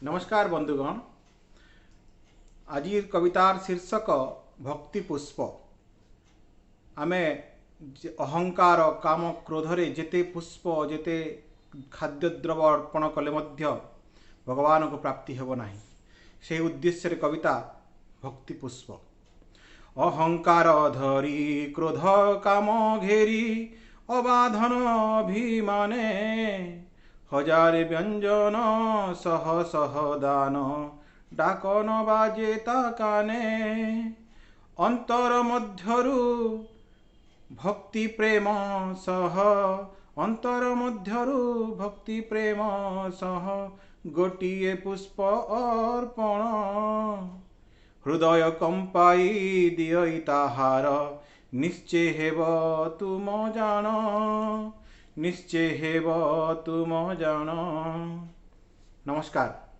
ନମସ୍କାର ବନ୍ଧୁଗଣ, ଆଜିର କବିତାର ଶୀର୍ଷକ ଭକ୍ତି ପୁଷ୍ପ। ଆମେ ଅହଙ୍କାର କାମ କ୍ରୋଧରେ ଯେତେ ପୁଷ୍ପ, ଯେତେ ଖାଦ୍ୟଦ୍ରବ୍ୟ ଅର୍ପଣ କଲେ ମଧ୍ୟ ଭଗବାନଙ୍କୁ ପ୍ରାପ୍ତି ହେବ ନାହିଁ। ସେହି ଉଦ୍ଦେଶ୍ୟରେ କବିତା ଭକ୍ତି ପୁଷ୍ପ। ଅହଙ୍କାର ଧରି କ୍ରୋଧ କାମ ଘେରି ଅବାଧନ ଅଭିମାନେ, ହଜାରେ ବ୍ୟଞ୍ଜନ ଶହ ଶହ ଦାନ ଡାକ ନ ବାଜେ ତା କାନେ। ଅନ୍ତର ମଧ୍ୟରୁ ଭକ୍ତି ପ୍ରେମ ସହ, ଅନ୍ତର ମଧ୍ୟରୁ ଭକ୍ତି ପ୍ରେମ ସହ ଗୋଟିଏ ପୁଷ୍ପ ଅର୍ପଣ, ହୃଦୟ କମ୍ପାଇ ଦିଅଇ ତାହାର ନିଶ୍ଚେ ହେବ ତୁମ ଜାଣ, ନିଶ୍ଚେ ହେବ ତୁମ ଜାଣ। ନମସ୍କାର।